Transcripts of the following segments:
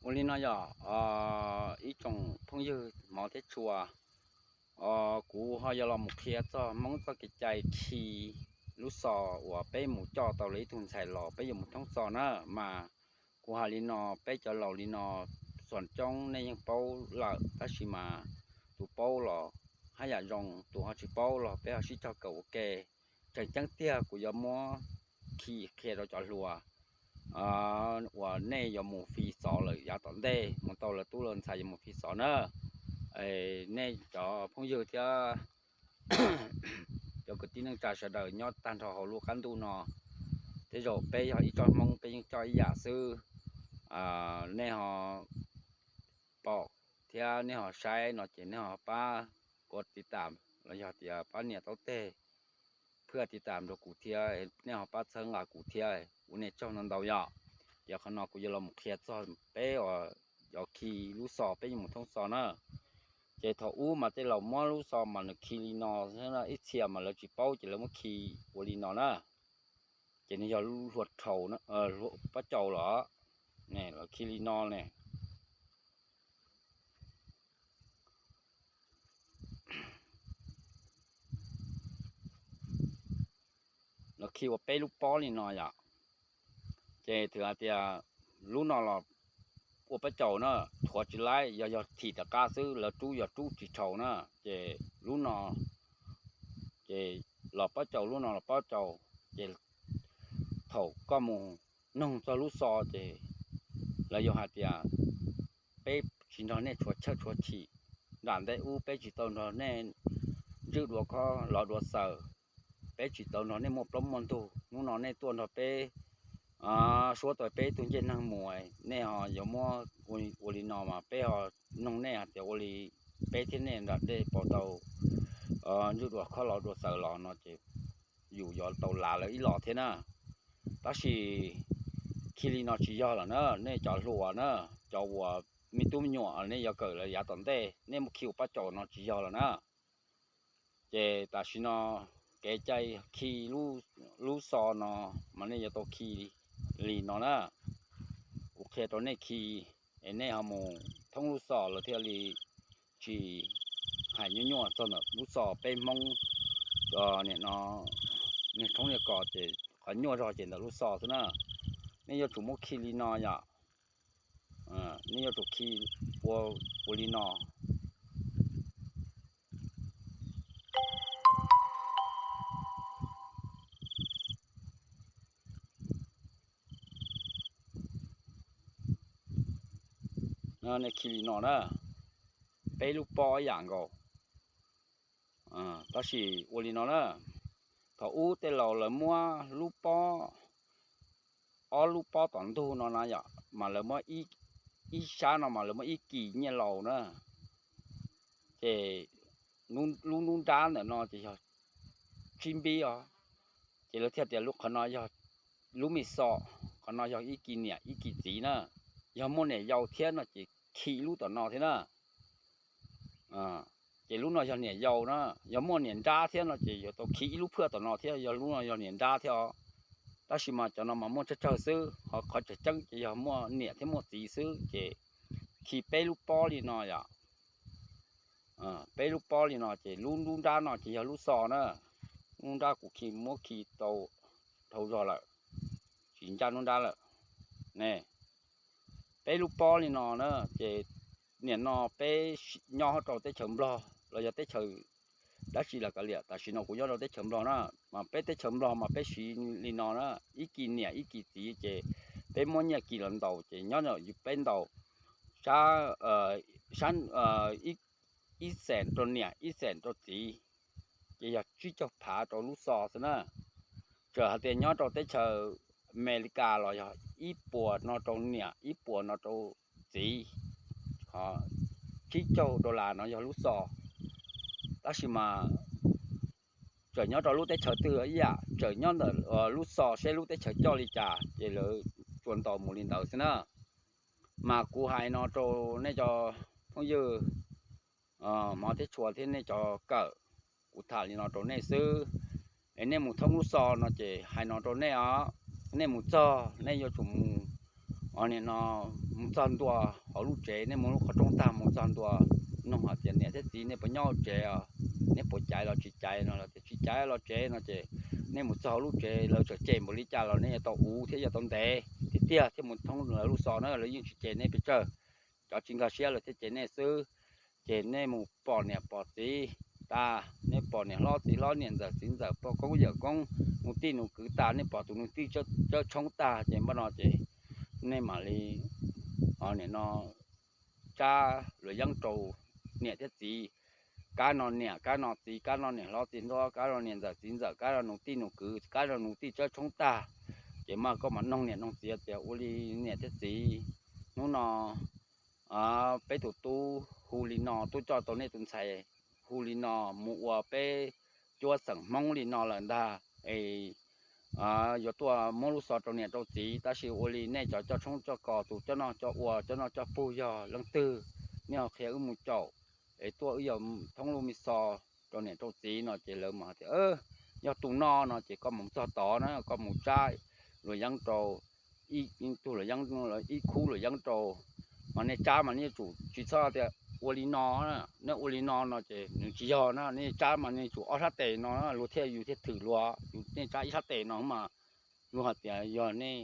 Ua li no yog ib tsoom phooj ywg hmov thiab tshua, kuv ho yuav los mus qhia txog Hmoob txoj kev cai khi lub xos uas peb mus coj tau lawv ib tug ntxhais los peb yuav mus thoob xos na. Mas kuv hais li no, peb cov laus li no, xuas coob nej yeej paub lawm, tab sis mas tus paub los haj yam zoo, tus ho tsis paub los peb ho sib cog kawm ua ke. Tseem ceeb tiag kuv yuav muab khi qhia rau cov hluas uas nej yuav mus fi xov lawm yav tom ntej, mus tau lawv tub lawv ntxhais yuav mus fi xov na. Nej cov phooj ywg thiab cov kwv tij neej tsa sawv daws nyob tag nrho hauv lub qab ntuj no, tej zaum peb yog ib tsoom Hmoob peb yeej coj ib yam xwb. Nej ho pom thiab nej ho saib no ces nej ho pab kuv tiv tam los yog tias pab nias taub teg phwj tiv tam rau kuv thiab, nej ho pab txhawb nqa kuv thiab, ua nej tsaug ntau ntau yom. Ces qhov no kuv yuav los mus qhia txog peb uas cov khi lub xos peb yuav mus thoob xos na. Ces thaum ub mas tej laus muab lub xos mas nws khi li no, ib txhia mas lawv tsis paub ces lawv muab khi ua li no na. Ces nws yog lub hlua rhaus, pob caus los, lawv khi li no ne. Lawv khi ua peb lub pob li no yom. Ces thwm hais tias lub no los ua pob caus na, thuav tsis laib, yog yog thim rov qab xwb, lawv rub yog rub tsis rhaus na. Ces lub no ces los pob caus, lub no los pob caus. Ces thaum koj mus noog txog lub xos ces lawv yuav hais tias peb tsis nrog nej tshuav chawj tshuav chim, nram ntej ub peb tsis tau nrog nej ntswj dua khob lov dua xaws, peb tsis tau nrog nej muaj plaub muaj ntug, hnub no nej tuaj nrog peb suab tau peb ib tug ncej neeg mus, nej ho yuav muab ua li no mas peb ho noog nej hais tias ua li peb thiab nej nram ntej puas tau ntswj dua khob lov dua xaws los no ces yus yuav tau lav lawv ib los thiab na. Tab sis khi li no tsis yog lawm na, nej cov hluas na, cov uas me tub me nyuam nej yuav kawm lawv yav tom ntej, nej muab khi ua pob caus no tsis yog lawm na. Ces tam sim no kev cai khi lub xos no mas nej yuav tau khi li no na. Kuv qhia rau nej khi, es nej ho mus thoob lub xos lawm thiaj li tsis hais nyuaj nyuaj txog ntawm lub xos peb Hmoob. Nim no niag thoob niag kos ces qhov nyuaj zog ces ntawm lub xos xwb na. Nej yuav tsum muab khi li no yom. Nej yuav tsum khi ua, ua li no. Nej khi li no na, peb lub pob ib yam nkaus. Tab sis ua li no na, thaum ub tej laus lawv muab lub pob, ob lub pob tom ntug no na yom, mas lawv muab ib sab no mas lawv muab ib kis nyiaj laus na. Ces lub nruab nrab ntawm no ces yog tsib npib os. Ces lawv thiaj tias qhov no yog lub me xos, qhov no yog ib kis niam ib kis txiv na. Yog muaj niam yau thiab no ces khi lub tom no thiab na. Ces lub no yog niam yau na. Yog muaj niam nrab thiab no ces yuav tau khi ib lub phwj tom no thiab, yog lub no yog niam nrab thiab os. Tab sis mas cov no mas muaj tsawg tsawg xwb, ho qhov tseem ceeb ces yog muaj niam thiab muaj txiv xwb. Ces khi peb lub pob li no yom. Peb lub pob li no ces lub nruab nrab no ces yog lub xos na. Lub nruab nrab kuv khi muab khi tau dhau zog lawm, tsis ncaj nruab nrab lawm ne. Peb lub pob li no na, ces nim no peb nyob rau teb chaws Nplog los yog teb chaws dab tsi los kav liam, tam sim no kuv nyob rau teb chaws Nplog na, mas peb teb chaws Nplog mas peb siv li no na, ib kis niam ib kis txiv ces peb muab nyiaj kis los ntaus ces nyob ntawm peb ntaus sab, sab ib xees rau niam ib xees rau txiv, ces yog tsib caug phav rau lub xos xwb na. Txawm hais tias nyob rau teb chaws Amelikas los yog ib puas no rau niam ib puas no rau txiv, tsib caug dollar no yog lub xos. Tab sis mas txawm nyob rau lub teb chaws twg ib yam, txawm nyob ntawm lub xos seb lub teb chaws coj li cas ces lawv tsuas ntaus mus li ntawd xwb na. Mas kuv hais no rau nej cov phooj ywg hmov thiab tshua thiab nej cov kawm, kuv tham li no rau nej xwb. Es nej mus thoob lub xos no ces hais no rau nej os, nej mus txog nej yuav tsum mus, nim no mus txog ntua hauv lub tsev, nej mus lub qhov rooj tag mus txog ntua, noog hais tias niam thiab txiv nej puas nyob hauv tsev os, neb puas caiv los tsis caiv no, los tias tsis caiv los tsev no ces nej mus txog hauv lub tsev lawv txawm cem npaum li cas los nej yuav tau uv thiab yuav tau ntev tiag tiag thiaj mus thoob lawv lub xov na, lawv yeej tsis cem nej pes tsawg. Cov tsis nkag siab lawv thiaj cem nej xwb. Ces nej mus pom niam pom txiv tas, nej pom niam hlob txiv hlob, niam ntxawm txiv ntxawm, pog koob yawm koob, nus tij nus kwv tas, nej pom tus nus tij tsawb tshoob tag ces npaj no ces nej mam li nim no tsab luam yeeb rau niam thiab txiv, kab no niam, kab no txiv, kab no niam hlob txiv hlob, kab no niam ntxawm txiv ntxawm, kab no nus tij nus kwv, kab no nus tij tsawb tshoob tag. Ces mas koj mam noog niam noog txiv tias ua li niam thiab txiv, hnub no peb tus tub hu li no, tub coj tau nej tus ntxhais hu li no mus ua peb cuab xeem Hmoob li no lawm ntag es yuav tuaj muab lub xov rau niam rau txiv, tab sis ua li nej cov coj tshoob coj kos, tus coj noj coj ua coj noj coj pug yog leej twg, nej ho qhia wb mus caum es tuaj wb yog thoob lub me xov rau niam rau txiv no ces lawv mas hais tias yog tus no no ces koj mus txog tod na koj mus tsab luam yeeb rau, ib tug luam yeeb, ib khub luam yeeb rau, mas nej tsab mas nej tsum tsis txhob tias ua li no, nej ua li no no ces nws tsis yog na, nej tsab mas nej tsum ob sab tes no luag thiaj, yus thiaj thwm luag, yus nej tsab ib sab tes no mas luag hais tias yog nej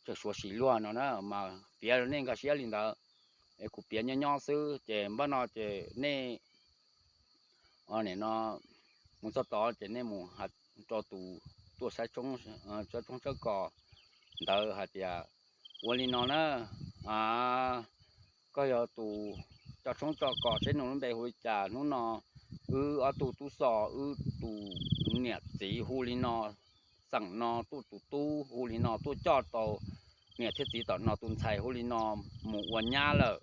tseem suav sim luag no na, mas piav nej nkag siab li ntawd es kuv piav nyob nyob xwb ces npaj no ces nej nim no mus txog tod ces nej mus hais rau tus tuaj saib tshoob tsawb kos ntawd hais tias ua li no na, koj yog tus coj tshoob coj kos, saib nws lub npe hu li cas, hnub no wb ob tug tub xos, wb tus niam txiv hu li no, xeem no tuaj, tus tub hu li no tuaj coj tau niam thiab txiv tom no, tus ntxhais hu li no mus ua nyab lawm,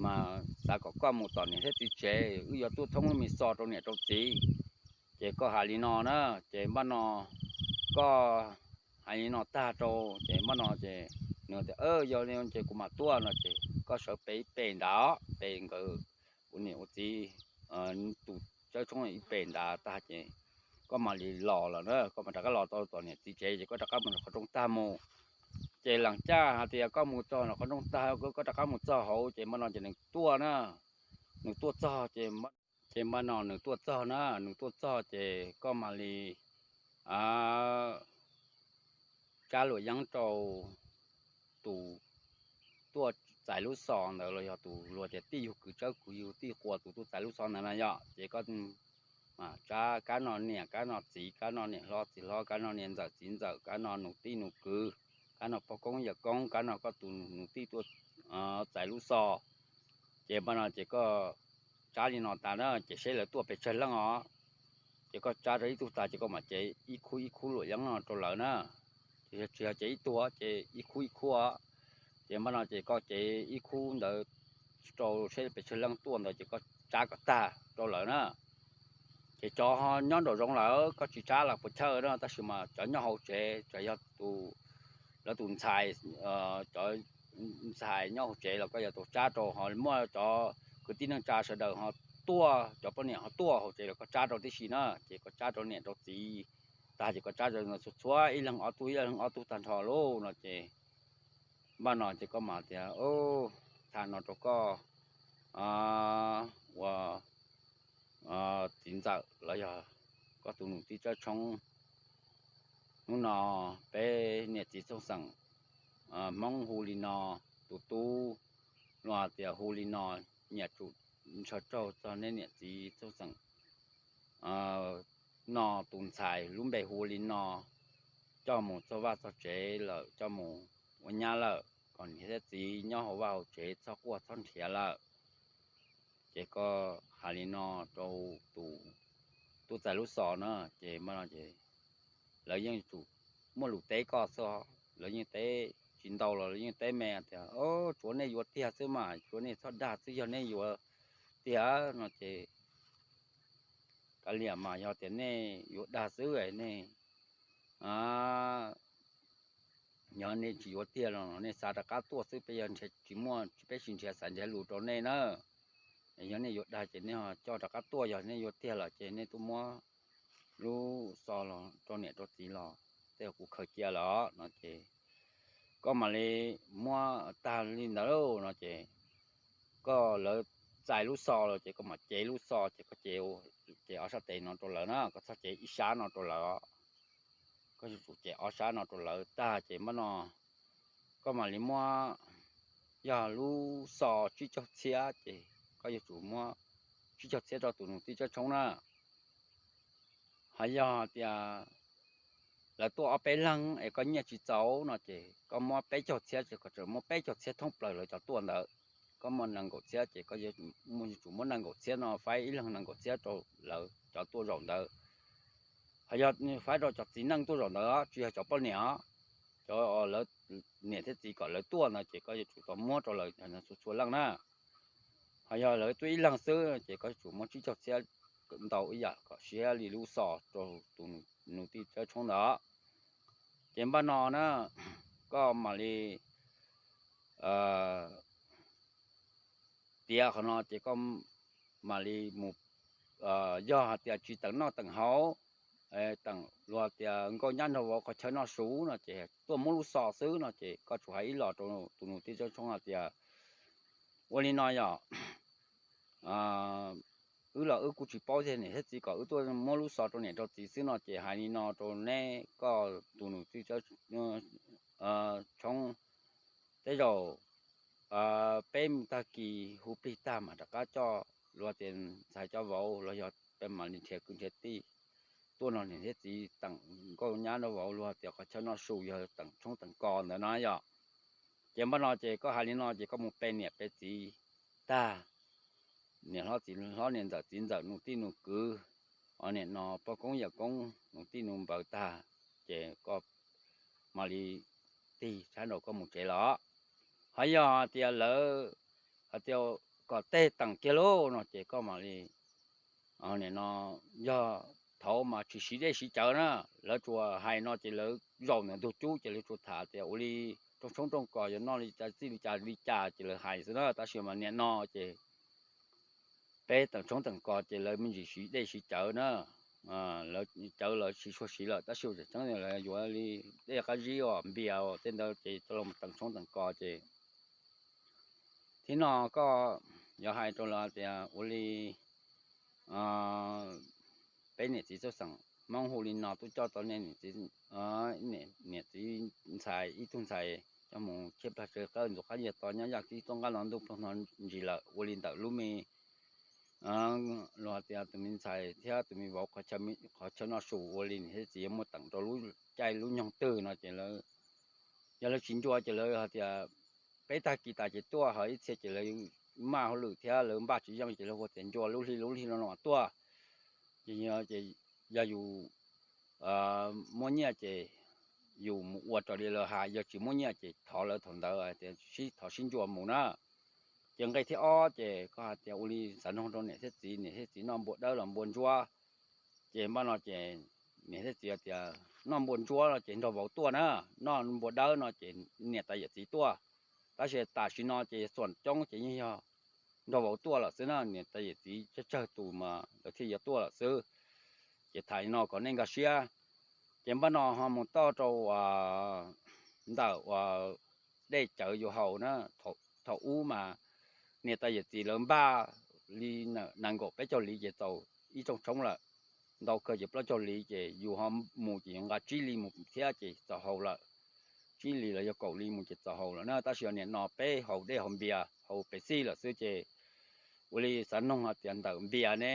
mas xav kom koj mus tom niam thiab txiv tsev, wb yuav tuaj thoob lub me xov rau niam rau txiv. Ces koj hais li no na, ces npaj no koj hais li no tag rau ces npaj no ces nws tias yog li ces kuv mam tuaj no ces koj sawv pem ib pem ntawd, pem nkawd ua niam ua txiv tus tsawb tshoob ib pem ntawd tag ces koj mam li los lawm na, koj mam rov qab los tau tom niam txiv tsev ces koj rov qab mus qhov rooj tag mus. Ces lees caj hais tias koj mus txog qhov rooj tag, koj rov qab mus txog hauv ces npaj no ces nws tuaj na, nws tuaj txog ces, ces npaj no nws tuaj txog na, nws tuaj txog ces koj mam li tsab luam yeeb rau tus tuaj txais lub xov ntawd los yog tus luag tias tij yug kwv tsawb kwv yug tij quas tus tuaj txais lub xov ntawd na yom, ces koj mas tsab kab no niam, kab no txiv, kab no niam hlob txiv hlob, kab no niam ntxawm txiv ntxawm, kab no nus tij nus kwv, kab no pog koob yawm koob, kab no koj tus nus tij tuaj txais lub xov. Ces npaj no ces koj tsab li no tas na ces seb lawv tuaj pes tsawg leej os. Ces koj tsab rau ib tug tas ces koj mam cev ib khub ib khub luam yeeb no rau lawv na. Ces yog tsis yog cev ib tug ces ib khub ib khub os. Ces npaj no ces koj cev ib khub ntawd rau seb pes tsawg leej tuaj ntawd ces koj tsab kom tag rau lawv na. Ces cov ho nyob nraum zoov lawm koj tsis tsab los puas chawj na, tab sis mas cov nyob hauv tsev, cov yog tus, lawv tus ntxhais, cov ntxhais nyob hauv tsev los koj yuav tau tsab rau, ho muaj cov kwv tij neej tsa sawv daws ho tuaj, cov poj niam ho tuaj hauv tsev los koj tsab rau tib si na. Ces koj tsab rau niam rau txiv tag ces koj tsab rau txhua ib leeg ob tug ib leeg ob tug tag nrho lauj no ces npaj no ces koj mam tias tham no rau koj ua txiv ntxawm los yog koj tus nus tij tsawb tshoob. Hnub no peb niam txiv txooj xeem Hmoob hu li no, tus tub los tias hu li no, nyiam tsum ntshaw raug txog nej niam txiv txooj xeem no, tus ntxhais lub npe hu li no, coj mus txog vaj txog tsev lawm, coj mus ua nyab lawm, kom niam thiab txiv nyob hauv vaj hauv tsev txhob quaj txhob nrhiav lawm. Ces koj hais li no rau tus tuaj txais lub xov na, ces lawv yeej tsum muaj lus teb koj xwb, lawv yeej teb tsis ntau los lawv yeej teb me tias, tsuav nej yuav tiag xwb mas, tsuav nej txhob dag xwb, yog nej yuav tiag no ces kav liam mas, yog tias nej yuav dag xwb nej, yog nej tsis yuav tiag los nej xav rov qab tuaj xwb, peb yog tsis muaj, peb tsis nrhiav xaiv nrhiav lus rau nej na. Yog nej yuav dag ces nej coj rov qab tuaj, yog nej yuav tiag lawm ces nej tuaj muab lub xov los rau niam rau txiv los tej kuv khaws cia lawm no ces koj mam li muab tag li ntawd lauj no ces koj, lawv txais lub xo los ces koj mam cev lub xo ces koj cev, cev ob sab tes no rau lawv na, koj txhob cev ib sab no rau lawv. Koj yuav tsum cev ob sab no rau lawv tag ces npaj no koj mam li muab, yog lub xo tsib caug txhiab ces koj yuav tsum muab tsib caug txhiab rau tus nus tij Tsab Tshoob na. Ho yog tias lawv tuaj ob peb leeg es koj nyiaj tsis txaus no ces koj muab peb caug txhiab ces koj tseem muab peb caug txhiab thoob plaws lawv cov tuaj ntawd. Koj muaj nees nkaum txhiab ces koj yuav tsum muab nees nkaum txhiab no faib ib leeg nees nkaum txhiab rau lawv cov tuaj zaum ntawd. Ho yog faib rau cov txiv neej tuaj zaum ntawd tsis yog cov poj niam os, cov lawv niam thiab txiv kom lawv tuaj ntawd ces koj yuav tsum tau muab rau lawv txhua txhua leej na. Ho yog lawv tuaj ib leeg xwb ces koj yuav tsum muab tsib caug txhiab ntau ib yam kom siab li lub xo rau tus nus tij Tsab Tshoob ntawd. Ces npaj no na koj mam li tiav qhov no ces koj mam li mus, yog hais tias tsis teem noj teem haus, teem luag tias nkauj nyab nraug vauv qhov chaw noj su no ces tuaj muab lub xo xwb no ces koj tsum hais ib los rau tus nus tij Tsab Tshoob hais tias, ua li no yom, wb los wb kuj tsis paub tiag, niam thiab txiv kom wb tuaj muab lub xo rau niam rau txiv xwb no ces hais li no rau neb, koj tus nus tij Tshoob, tej zaum peb mus tag kis hu plig tag mas rov qab coj luag tias ntxhais coj vauv los yog peb mam li nrhiav kwv nrhiav tij tuaj nrog niam thiab txiv teem nkauj nyab nraug vauv luag tias qhov chaw noj su yog teem tshoob teem kos ntawd no yom. Ces npaj no ces koj hais li no ces koj mus pe niam pe txiv tag, niam hlob txiv hlob, niam ntxawm txiv ntxawm, nus tij nus kwv, niam no pog koob yawm koob, nus tij nus npawg tag, ces koj mam li tig sab nraum koj mus tsev los. Ho yog tias lawv hais tias kom tej teem kiag lauj no ces koj mam li, niam no, yog thaud mas tsis siv dej siv cawv na, lawv tsuas hais no ces lawv zaum ntawm ntug cub ces lawv tsuas tham tias ua li rooj tshoob rooj kos yuav noj li cas txij li cas li cas ces lawv hais xwb na, tab sis mas niam no ces peb teem tshoob teem kos ces lawv me ntsis siv dej siv cawv na, lawv cawv lawv siv suag siv lawm tab sis tseem tseeb lawv yuav li dej qab zib os, npias os, tej ntawd ces coj los teem tshoob teem kos ces thib no koj yuav hais rau lawv tias ua li peb niam txiv txoj xeem Hmoob hu li no tuaj coj tau nej niam txiv, niam txiv ntxhais ib tug ntxhais coj mus cheb plag tsaw qawj ntxuav qab nyiaj to nyob yaj kib tuaj nqaj los ntuj ploog no ntsis lawm ua li ntawm lub me, luag tias tus me ntxhais thiab tus me vauv qhov chaw noj su ua li niam thiab txiv yuav muaj teem rau lub caij lub nyoog twg no ces yog lawv tsis ncua ces lawv hais tias peb tag kis tas ces tuaj, ho ib txhia ces lawv maj hauj lwm thiab lawv npaj tsis yeej ces lawv hu tias ncua lub hli lub hli no no tuaj. Ces yog yus muaj nyiaj ces yus mus ua raws li lawv hais, yog tsis muaj nyiaj ces thov lawv thaum ntawd tias sib thov sib ncua mus na. Ces nqe thib ob ces koj hais tias ua li xav noog rau niam thiab txiv, niam thiab txiv noj npua dawb los npua ntsuab. Ces npaj no ces niam thiab txiv tias noj npua ntsuab no ces nraug vauv tuaj na, noj npua dawb no ces niam tais yawm txiv tuaj. Tab sis tam sim no ces xuam coob ces yeej yog nraug vauv tuaj lawm xwb na, niam tais yawm txiv tsawg tsawg tus mas lawv thiaj yuav tuaj lawm xwb. Ces tham li no kom nej nkag siab. Ces npaj no ho mus txog rau ntawm uas dej cawv yus haus na, thaum ub mas niam tais yawm txiv lawv npaj li nees nkaum peb caug liv ces txaus ib rooj tshoob lawm. Ntau kawg ces plaub caug liv ces yus ho mus ces yuav nqa tsib li mus thiab ces txaus haus lawm. Tsib li los yog kaum li mus ces txaus haus lawm na, tab sis yog niam no peb haus dej haus npias haus Pepsi lawm xwb ces ua li xav noog hais tias ntawm npias ne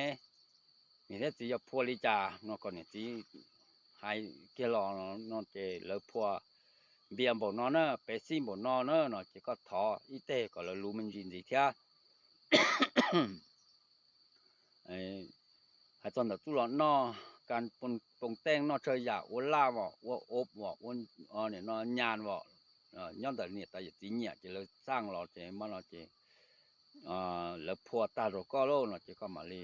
niam thiab txiv yuav phua li cas no kom niam txiv hais kiag los no ces lawv phua npias npaum no na, Pepsi npaum no na no ces koj thov ib teg kom lawv luv me ntsis ntxiv thiab. Hais txog ntawm txuj los noj, ka poos teej noj tsawg yam, ua laj vom, ua ob vom, ua niam no nyas vom, nyob ntawm niam tais yawm txiv nyiam ces lawv xaj los ces npaj no ces lawv phua tag rau koj lauj no ces koj mam li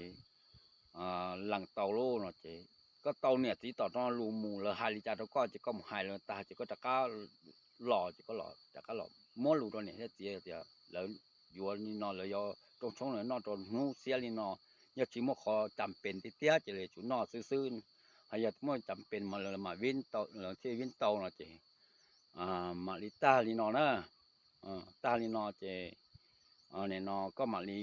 lees tau lauj no ces koj tau niam txiv tom no lus mus lawv hais li cas rau koj ces koj mus hais lawv tag ces koj rov qab los ces koj rov qab los muab lus rau niam thiab txiv tias lawv yuav li no, lawv yuav rooj tshoob lawv noj rau hnub xiab li no, yog tsis muaj qhov cas pes tiag tiag ces lawv tsum noj xwb xwb, ho yog muaj cas pes mas lawv mam vib tau, lawv thiaj vib tau no ces mam li tag li no na. Tag li no ces nim no koj mam li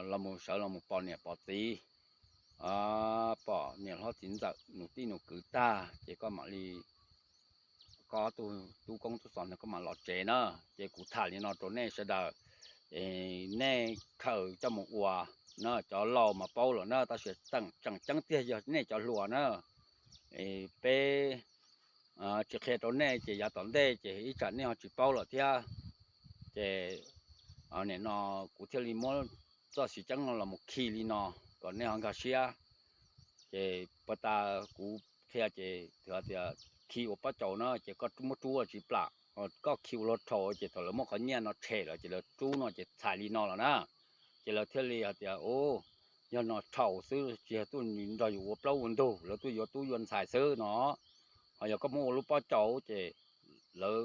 los mus sawv los mus pom niam pom txiv, pom niam hlob txiv ntxawm nus tij nus kwv tag ces koj mam li, koj tub koob tub xov ntawd koj mam los tsev na. Ces kuv tham li no rau nej sawv daws, nej khaws coj mus ua na. Cov laus mas paub lawm na, tab sis tseem ceeb tiag yog nej cov hluas na. Peb tsis qhia rau nej ces yav tom ntej ces ib tsam nej ho tsis paub lawm thiab. Ces nim no kuv thiaj li muab txoj xwm tseeb no los mus khi li no kom nej ho nkag siab. Ces puag ta kuv qhia ces tias khi ua pob caus na ces koj muab rub tsis plam, koj khi ua luag rhaus ces thaum lawv muab qhov nyiaj no tshem lawm ces lawv rub no ces txhais li no lawm na. Ces lawv thiaj li hais tias, u, yog no rhaus xwb tsis yog tuaj nrog yus ua plaub ua ntug, lawv tuaj yuav tub yuav ntxhais xwb no. Ho yog koj muab ua lub pob caus ces lawv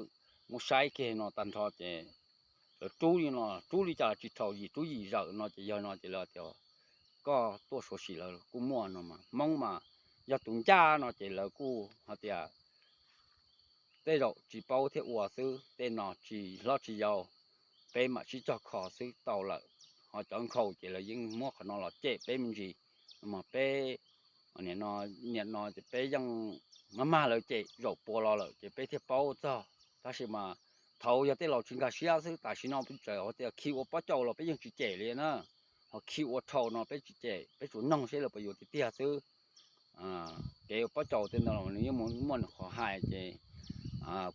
muab saib kiag no tag nrho ces lawv rub li no, rub li cas tsis rhaus, yim rub yim zawm no ces yog no ces lawv tias koj tuaj suav sim lawv kuj muaj no mas. Hmoob mas yog tus ncaj no ces lawv kuj hais tias tej zaum tsis paub thiab ua xwb, tej no tsis hlob tsis yau, peb mam sib cog kho xwb tau lawm. Ho cov nkhaus ces lawv yeej muab qhov no los cem peb me ntsis. Mas peb niam no ces peb yeej mag mag lawv cem zaum puas los lawm ces peb thiaj paub txog. Tab sis mas thaum yog tej laus tsis nkag siab xwb, tam sim no peb tseem hais tias khi ua pob caus los peb yeej tsis cem li na. Ho khi ua rhaus no peb tsis cem, peb tsuas noog seb lawv puas yuav tiag tiag xwb. Kev ua pob caus tej ntawd los nws yeej muaj nws qhov hais ces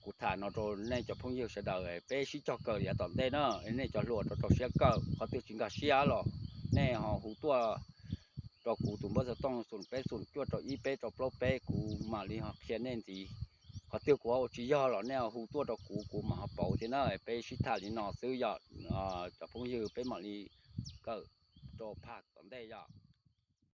kuv tham no rau nej cov phooj ywg sawv daws peb sib cog kawm yav tom ntej na. Nej cov hluas rau rau siab kawm, qhov twg tsis nkag siab los nej ho hu tuaj rau kuv tus npawb xov tooj xoom peb xoom cuaj rau ib peb rau plaub peb, kuv mam li ho qhia nej ntxiv. Qhov twg kuv ho ua tsis yog los nej hu tuaj rau kuv, kuv mam ho pauv thiab na. Peb sib tham li no xwb yom, cov phooj ywg, peb mam li kawm rau phaj tom ntej yom.